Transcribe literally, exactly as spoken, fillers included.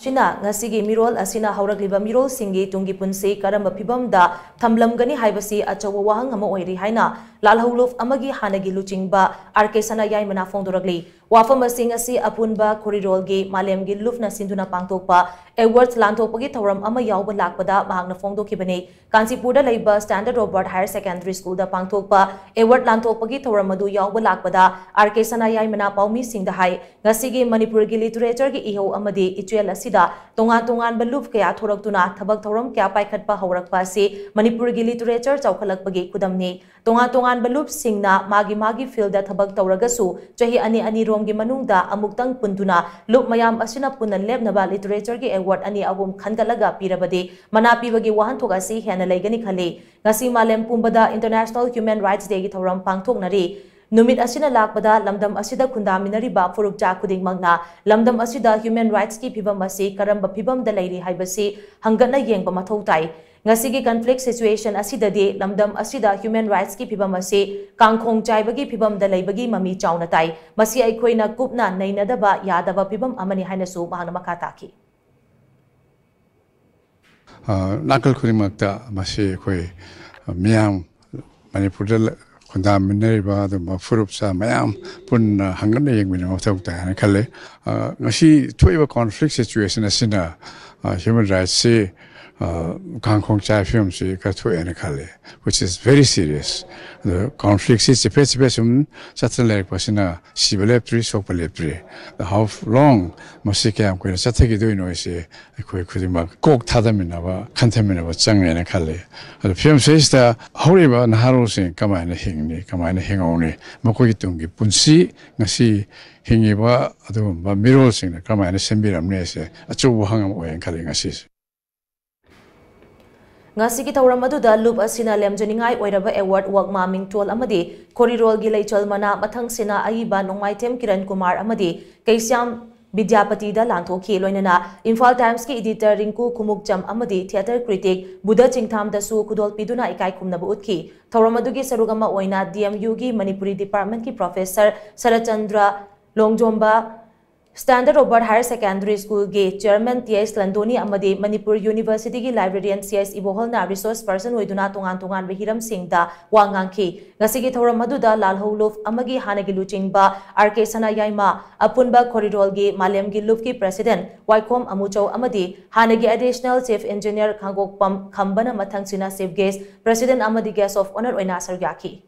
ꯑꯁꯤꯅ ꯉꯁꯤꯒꯤ ꯃꯤꯔꯣꯜ ꯑꯁꯤꯅ ꯍꯧꯔꯛꯂꯤꯕ ꯃꯤꯔꯣꯜꯁꯤꯡꯒꯤ ꯇꯨꯡꯒꯤ ꯄꯨꯟꯁꯤ ꯀꯔꯝꯕ ꯐꯤꯕꯝꯗ ꯊꯝꯂꯝꯒꯅꯤ ꯍꯥꯏꯕꯁꯤ ꯑꯆꯧꯕ ꯋꯥꯍꯪ ꯑꯃ ꯑꯣꯏꯔꯤ ꯍꯥꯏꯅ ꯂꯥꯜꯍꯧꯂꯨꯞ ꯑꯃꯒꯤ ꯍꯥꯟꯅꯒꯤ ꯂꯨꯆꯤꯡꯕ ꯑꯥꯔ ꯀꯦ ꯁꯅꯥꯌꯥꯏꯃꯅ ꯐꯣꯡꯗꯣꯔꯛꯂꯤ꯫ ꯋꯥꯐꯝ ꯑꯁꯤ ꯉꯁꯤ ꯑꯄꯨꯟꯕ ꯈꯣꯔꯤꯔꯣꯜꯒꯤ ꯃꯥꯂꯦꯝꯒꯤ ꯂꯨꯞꯅ ꯁꯤꯟꯗꯨꯅ ꯄꯥꯡꯊꯣꯛꯄ ꯑꯦꯋꯥꯔꯗ ꯂꯥꯟꯊꯣꯛꯄꯒꯤ ꯊꯧꯔꯝ ꯑꯃ ꯌꯥꯎꯕ ꯂꯥꯛꯄꯗ ꯃꯍꯥꯛꯅ ꯐꯣꯡꯗꯣꯛꯈꯤꯕꯅꯤ꯫ ꯀꯥꯟꯆꯤꯄꯨꯔꯗ ꯂꯩꯕ ꯁ꯭ꯇꯥꯟꯗꯔꯗ ꯔꯣꯕꯥꯔꯠ ꯍꯥꯌꯔ ꯁꯦꯀꯦꯟꯗꯔꯤ ꯁ꯭ꯀꯨꯜꯗ ꯄꯥꯡꯊꯣꯛꯄ ꯑꯦꯋꯥꯔꯗ ꯂꯥꯟꯊꯣꯛꯄꯒꯤ ꯊꯧꯔꯝ ꯑꯗꯨ ꯌꯥꯎꯕ ꯂꯥꯛꯄꯗ ꯑꯥꯔ ꯀꯦ ꯁꯅꯥꯌꯥꯏꯃꯅ ꯄꯥꯎꯃꯤꯁꯤꯡꯗ ꯍꯥꯏ, ꯉꯁꯤꯒꯤ ꯃꯅꯤꯄꯨꯔꯒꯤ ꯂꯤꯇꯔꯦꯆꯔꯒꯤ ꯏꯍꯧ ꯑꯃꯗꯤ ꯏꯆꯦꯜ ꯑꯁꯤꯗ ꯇꯣꯉꯥꯟ ꯇꯣꯉꯥꯟꯕ ꯂꯨꯞ ꯀꯌꯥ ꯊꯣꯔꯛꯇꯨꯅ ꯊꯕꯛ ꯊꯧꯔꯝ ꯀꯌꯥ ꯄꯥꯏꯈꯠꯄ ꯍꯧꯔꯛꯄ ꯑꯁꯤ ꯃꯅꯤꯄꯨꯔꯒꯤ ꯂꯤꯇꯔꯦꯆꯔ ꯆꯥꯎꯈꯠꯂꯛꯄꯒꯤ ꯈꯨꯗꯝꯅꯤ꯫ ꯇꯣꯉꯥꯟ ꯇꯣꯉꯥꯟꯕ ꯂꯨꯞꯁꯤꯡꯅ ꯃꯥꯒꯤ ꯃꯥꯒꯤ ꯐꯤꯜꯗ ꯊꯕꯛ ꯇꯧꯔꯒꯁꯨ ꯆꯍꯤ ꯑꯅꯤ ꯑꯅꯤꯔꯣꯝꯒꯤ ꯃꯅꯨꯡꯗ ꯑꯃꯨꯛꯇꯪ ꯄꯨꯟꯗꯨꯅ ꯂꯨꯞ ꯃꯌꯥꯝ ꯑꯁꯤꯅ ꯄꯨꯟꯅ ꯂꯦꯞꯅꯕ ꯂꯤꯇꯔꯦꯆꯔꯒꯤ ꯑꯦꯋꯥꯔꯗ ꯑꯅꯤ ꯑꯍꯨꯝ ꯈꯟꯒꯠꯂꯒ ꯄꯤꯔꯕꯗꯤ ꯃꯅꯥ ꯄꯤꯕꯒꯤ ꯋꯥꯍꯟꯊꯣꯛ ꯑꯁꯤ ꯍꯦꯟꯅ ꯂꯩꯒꯅꯤ ꯈꯜꯂꯤ꯫ ꯉꯁꯤ ꯃꯥꯂꯦꯝ ꯄꯨꯝꯕꯗ ꯏꯟꯇꯔꯅꯦꯁꯅꯦꯜ ꯍ꯭ꯌꯨꯃꯦꯟ ꯔꯥꯏꯠꯁ ꯗꯦꯒꯤ ꯊꯧꯔꯝ ꯄꯥꯡꯊꯣꯛꯅꯔꯤ꯫ ꯅꯨꯃꯤꯠ ꯑꯁꯤꯅ ꯂꯥꯛꯄꯗ ꯂꯝꯗꯝ ꯑꯁꯤꯗ ꯈꯨꯟꯗꯥꯃꯤꯟꯅꯔꯤꯕ ꯐꯨꯔꯨꯞꯆꯥ ꯈꯨꯗꯤꯡꯃꯛꯅ ꯂꯝꯗꯝ ꯑꯁꯤꯗ ꯍ꯭ꯌꯨꯃꯦꯟ ꯔꯥꯏꯠꯁꯀꯤ ꯐꯤꯕꯝ ꯑꯁꯤ ꯀꯔꯝꯕ ꯐꯤꯕꯝꯗ ꯂꯩꯔꯤ ꯍꯥꯏꯕꯁꯤ ꯍꯪꯒꯠꯅ ꯌꯦꯡꯕ ꯃꯊꯧ ꯇꯥꯏ꯫ ꯉꯁꯤꯒꯤ ꯀꯟꯐ꯭ꯂꯤꯛ ꯁꯤꯆꯨꯋꯦꯁꯟ ꯑꯁꯤꯗꯗꯤ ꯂꯝꯗꯝ ꯑꯁꯤꯗ ꯍ꯭ꯌꯨꯃꯦꯟ ꯔꯥꯏꯠꯁꯀꯤ ꯐꯤꯕꯝ ꯑꯁꯤ ꯀꯥꯡꯈꯣꯡ ꯆꯥꯏꯕꯒꯤ ꯐꯤꯕꯝꯗ ꯂꯩꯕꯒꯤ ꯃꯃꯤ ꯆꯥꯎꯅ ꯇꯥꯏ꯫ ꯃꯁꯤ ꯑꯩꯈꯣꯏꯅ ꯀꯨꯞꯅ ꯅꯩꯅꯗꯕ ꯌꯥꯗꯕ ꯐꯤꯕꯝ ꯑꯃꯅꯤ ꯍꯥꯏꯅꯁꯨ ꯃꯍꯥꯛꯅ ꯃꯈꯥ ꯇꯥꯈꯤ꯫ ꯑ, ꯅꯥꯀꯜ ꯈꯨꯗꯤꯡꯃꯛꯇ ꯃꯁꯤ ꯑꯩꯈꯣꯏ ꯃꯤꯌꯥꯝ, ꯃꯅꯤꯄꯨꯔꯗ ꯂ-, ꯈꯨꯟꯗꯥꯃꯤꯟꯅꯔꯤꯕ ꯑꯗꯨꯒꯨꯝꯕ ꯐꯨꯔꯨꯞꯆꯥ ꯃꯌꯥꯝ ꯄꯨꯟꯅ ꯍꯪꯒꯠꯅ ꯌꯦꯡꯃꯤꯟꯅꯕ ꯃꯊꯧ ꯇꯥꯏ ꯍꯥꯏꯅ ꯈꯜꯂꯤ꯫ ꯑ, ꯉꯁꯤ ꯊꯣꯛꯏꯕ ꯀꯣꯟꯐ꯭ꯂꯤꯛ ꯁꯤꯆꯨꯋꯦꯁꯟ ꯑꯁꯤꯅ, ꯑ, ꯍ꯭ꯌꯨꯃꯦꯟ ꯔꯥꯏꯠꯁꯁꯤ, ꯑ, ꯀꯥꯡꯈꯣꯡ ꯆꯥꯏ ꯐꯤꯕꯝꯁꯤ ꯈꯔ ꯊꯣꯛꯑꯦꯅ ꯈꯜꯂꯤ, which is very serious. ꯑꯗꯣ ꯀꯣꯟꯐ꯭ꯂꯤꯛꯁꯤ ꯆꯤꯐꯦꯠ ꯆꯤꯐꯦꯠ ꯁꯨꯝ ꯆꯠꯇꯅ ꯂꯩꯔꯛꯄꯁꯤꯅ ꯁꯤꯕ ꯂꯦꯞꯇ꯭ꯔꯤ, ꯁꯣꯛꯄ ꯂꯦꯞꯇ꯭ꯔꯤ꯫ How long ꯃꯁꯤ ꯀꯌꯥꯝ ꯀꯨꯏꯅ ꯆꯠꯊꯈꯤꯗꯣꯏꯅꯣ ꯍꯥꯏꯁꯦ ꯑꯩꯈꯣꯏ ꯈꯨꯗꯤꯡꯃꯛ ꯀꯣꯛ ꯊꯥꯗꯃꯤꯟꯅꯕ, ꯈꯟꯊꯃꯤꯟꯅꯕ ꯆꯪꯉꯦꯅ ꯈꯜꯂꯤ꯫ ꯑꯗꯣ ꯐꯤꯕꯝꯁꯤꯗꯩꯁꯤꯗ ꯍꯧꯔꯤꯕ ꯅꯍꯥꯔꯣꯜꯁꯤꯡ ꯀꯃꯥꯏꯅ ꯍꯤꯡꯅꯤ, ꯀꯃꯥꯏꯅ ꯍꯤꯡꯍꯧꯅꯤ, ꯃꯈꯣꯏꯒꯤ ꯇꯨꯡꯒꯤ ꯄꯨꯟꯁꯤ ꯉꯁꯤ ꯍꯤꯡꯉꯤꯕ ꯑꯗꯨꯒꯨꯝꯕ ꯃꯤꯔꯣꯜꯁꯤꯡꯅ ꯀꯃꯥꯏꯅ ꯁꯦꯝꯕꯤꯔꯝꯅꯤ ꯍꯥꯏꯁꯦ ꯑꯆꯧꯕ ꯋꯥꯍꯪ ꯑꯃ ꯑꯣꯏꯌꯦꯅ ꯈꯜꯂꯤ ꯉꯁꯤꯁꯦ꯫ ꯉꯁꯤꯒꯤ ꯊꯧꯔꯝ ꯑꯗꯨꯗ ꯂꯨꯞ ꯑꯁꯤꯅ ꯂꯦꯝꯖꯅꯤꯡꯉꯥꯏ ꯑꯣꯏꯔꯕ ꯑꯦꯋꯥꯔꯗ ꯋꯥꯛꯃꯥ ꯃꯤꯡꯊꯣꯜ ꯑꯃꯗꯤ ꯈꯣꯔꯤꯔꯣꯜꯒꯤ ꯂꯩꯆꯜ ꯃꯅꯥ ꯃꯊꯪꯁꯤꯅ ꯑꯏꯕ ꯅꯣꯡꯃꯥꯏꯊꯦꯝ ꯀꯤꯔꯟ ꯀꯨꯃꯥꯔ ꯑꯃꯗꯤ ꯀꯩꯁ꯭ꯌꯥꯝ ꯕꯤꯗ꯭ꯌꯥꯄꯇꯤꯗ ꯂꯥꯟꯊꯣꯛꯈꯤ꯫ ꯂꯣꯏꯅꯅ ꯏꯝꯐꯥꯜ ꯇꯥꯏꯝꯁꯀꯤ ꯏꯗꯤꯇꯔ ꯔꯤꯡꯀꯨ ꯈꯨꯃꯨꯛꯆꯝ ꯑꯃꯗꯤ ꯊꯤꯌꯦꯇꯔ ꯀ꯭ꯔꯤꯇꯤꯛ ꯕꯨꯙ ꯆꯤꯡꯊꯥꯝꯗꯁꯨ ꯈꯨꯗꯣꯜ ꯄꯤꯗꯨꯅ ꯏꯀꯥꯏ ꯈꯨꯝꯅꯕ ꯎꯠꯈꯤ꯫ ꯊꯧꯔꯝ ꯑꯗꯨꯒꯤ ꯁꯔꯨꯛ ꯑꯃ ꯑꯣꯏꯅ ꯗꯤ ꯑꯦꯝ ꯌꯨꯒꯤ ꯃꯅꯤꯄꯨꯔꯤ ꯗꯤꯄꯥꯔꯠꯃꯦꯟꯠꯀꯤ professor Saratchandra Longjomba, Standard Robert Higher Secondary School ꯒꯤ Chairman T H ꯂꯟꯗꯣꯅꯤ ꯑꯃꯗꯤ ꯃꯅꯤꯄꯨꯔ University ꯒꯤ Librarian C H ꯏꯕꯣꯍꯜꯅ resource person ꯑꯣꯏꯗꯨꯅ ꯇꯣꯉꯥꯟ ꯇꯣꯉꯥꯟꯕ ꯍꯤꯔꯝꯁꯤꯡꯗ ꯋꯥ ꯉꯥꯡꯈꯤ꯫ ꯉꯁꯤꯒꯤ ꯊꯧꯔꯝ ꯑꯗꯨꯗ ꯂꯥꯜꯍꯧ ꯂꯨꯞ ꯑꯃꯒꯤ ꯍꯥꯟꯅꯒꯤ ꯂꯨꯆꯤꯡꯕ R K ꯁꯅꯥꯌꯥꯏꯃ, ꯑꯄꯨꯟꯕ ꯈꯣꯔꯤꯔꯣꯜꯒꯤ ꯃꯥꯂꯦꯝꯒꯤ ꯂꯨꯞꯀꯤ President ꯋꯥꯏꯈꯣꯝ ꯑꯃꯨꯆꯧ ꯑꯃꯗꯤ ꯍꯥꯟꯅꯒꯤ Additional Chief Engineer ꯈꯥꯡꯒꯣꯛꯄꯝ ꯈꯝꯕꯅ ꯃꯊꯪꯁꯤꯅ Chief Guest, President ꯑꯃꯗꯤ Guest of Honour ꯑꯣꯏꯅ ꯁꯔꯨꯛ ꯌꯥꯈꯤ꯫